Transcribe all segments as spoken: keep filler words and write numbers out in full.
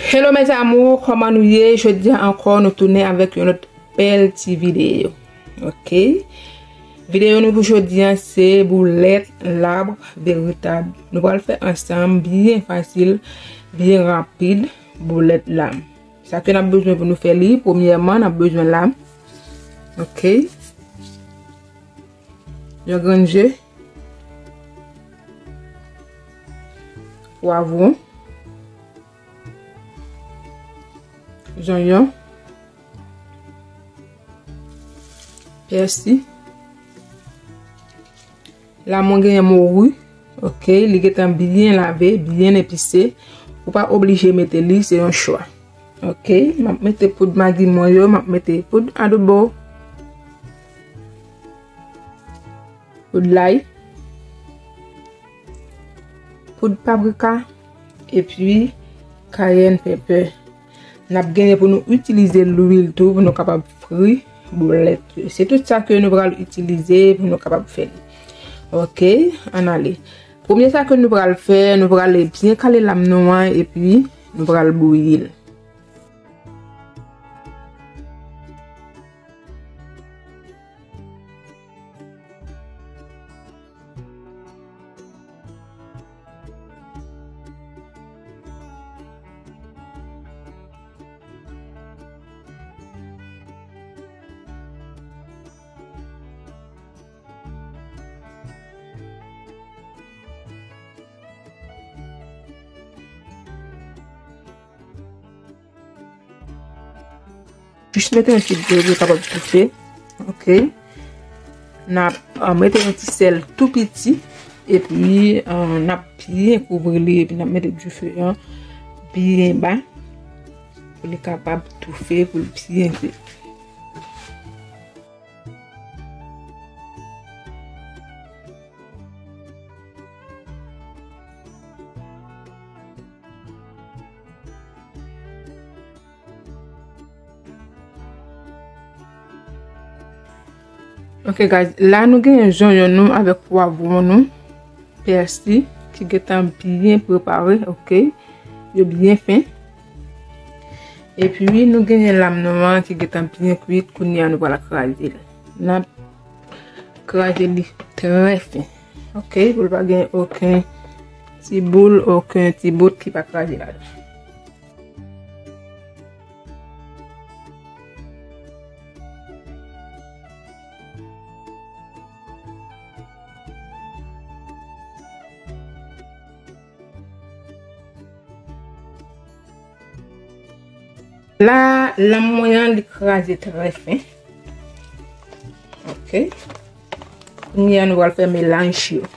Hello mes amours, kòman nou ye? Jodi a ankò nou tounen avèk yon lòt bèl ti videyo. Ok. Videyo nou pou jodi a se boulèt lab veritab. Nou pral fè ansanm byen fasil, byen rapid, boulèt lam. Sa ke n ap bezwen pou nou fè li, premyèman n ap bezwen lam. Ok. Yon grenn je, pwavwon, zonyon, pèsi. La mwen genyen mori. Ok, li gentan byen lave, byen epise. Ou pa oblije mete li, se yon chwa. Ok, m ap mete poud magi mwen yo, m ap mete poud adobo, poud lay, poud paprika, epi cayenne pepper. N ap genyen pou nou itilize lwil tou pou nou kapab fri boulèt yo. Se tout sa ke nou pral itilize pou nou kapab fè li. Ok, ann ale. Premye sa ke nou pral fè, nou pral byen kale lam nou an epi nou pral bouyi l. Jis mete yon ti dlo pou l kapab toufe. Ok. N ap, ah, mete yon ti sèl tou piti. Epi, ah, n ap byen kouvri li. Epi n ap mete dife an byen ba. Pou li kapab toufe, pou l byen kwi. Ok guys, la nou genyen zonyon nou avèk pwavwon nou, pèsi ki gentan byen prepare, ok. Yo byen fen. Epi nou genyen lam nou an ki gentan byen kwit, kounye a nou pral kraze l. N ap kraze li trè fen. Ok, pou l pa gen okenn ti boul, okenn ti bout ki pa kraze ladan. La, lam mwen an, li kraze trè fen. Ok. Kounye a, nou pral fè melanj yo.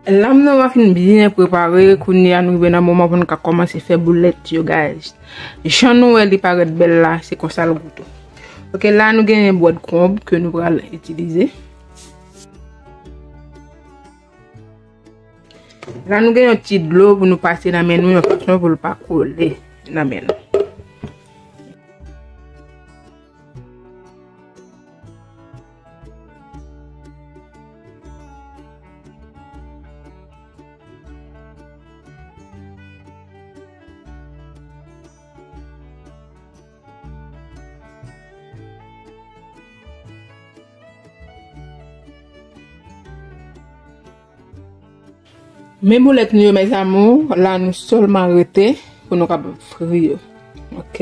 Lam nan va fin byen prepare, kounye a nou rive nan moman pou nou ka kòmanse fè boulèt yo, guys. Jan nou wè li parèt bèl la, se konsa l gouto. Ok, la nou genyen brèdkronb ke nou pral itilize. La nou gen yon ti dlo pou nou pase nan men nou yon fason pou l pa kole nan men nou. Men boulèt nou yo, mes amours, la nou sèlman rete pou nou kapab fri yo. Ok?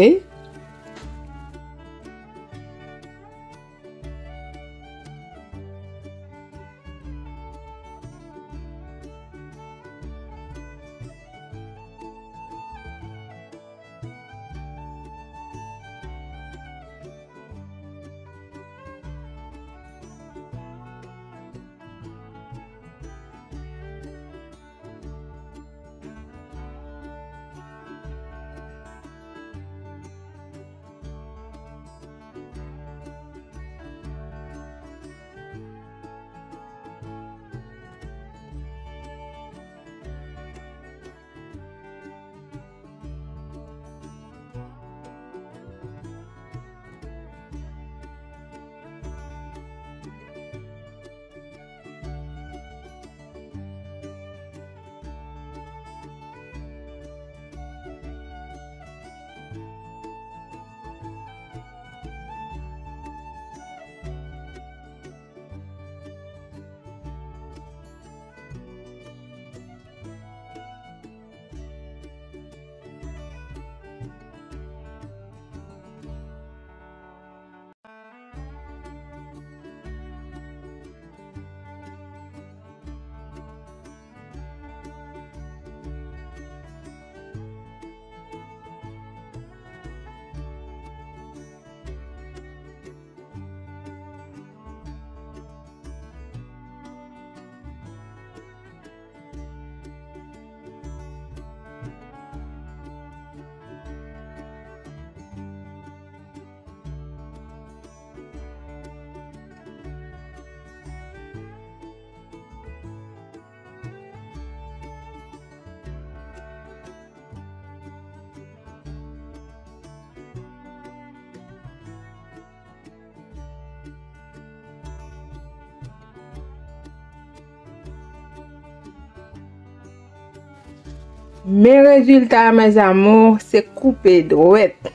Men rezilta a, mes amours, se koupe dwèt.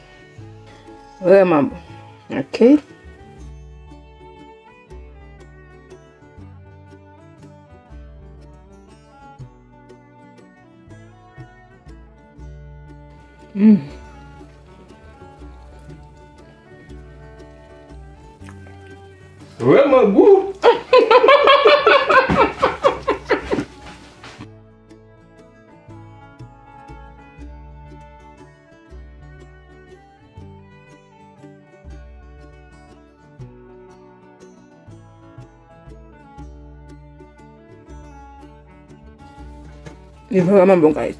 Vrèman bon. Ok. Mm. Vrèman gou. Li vrèman bon, guys.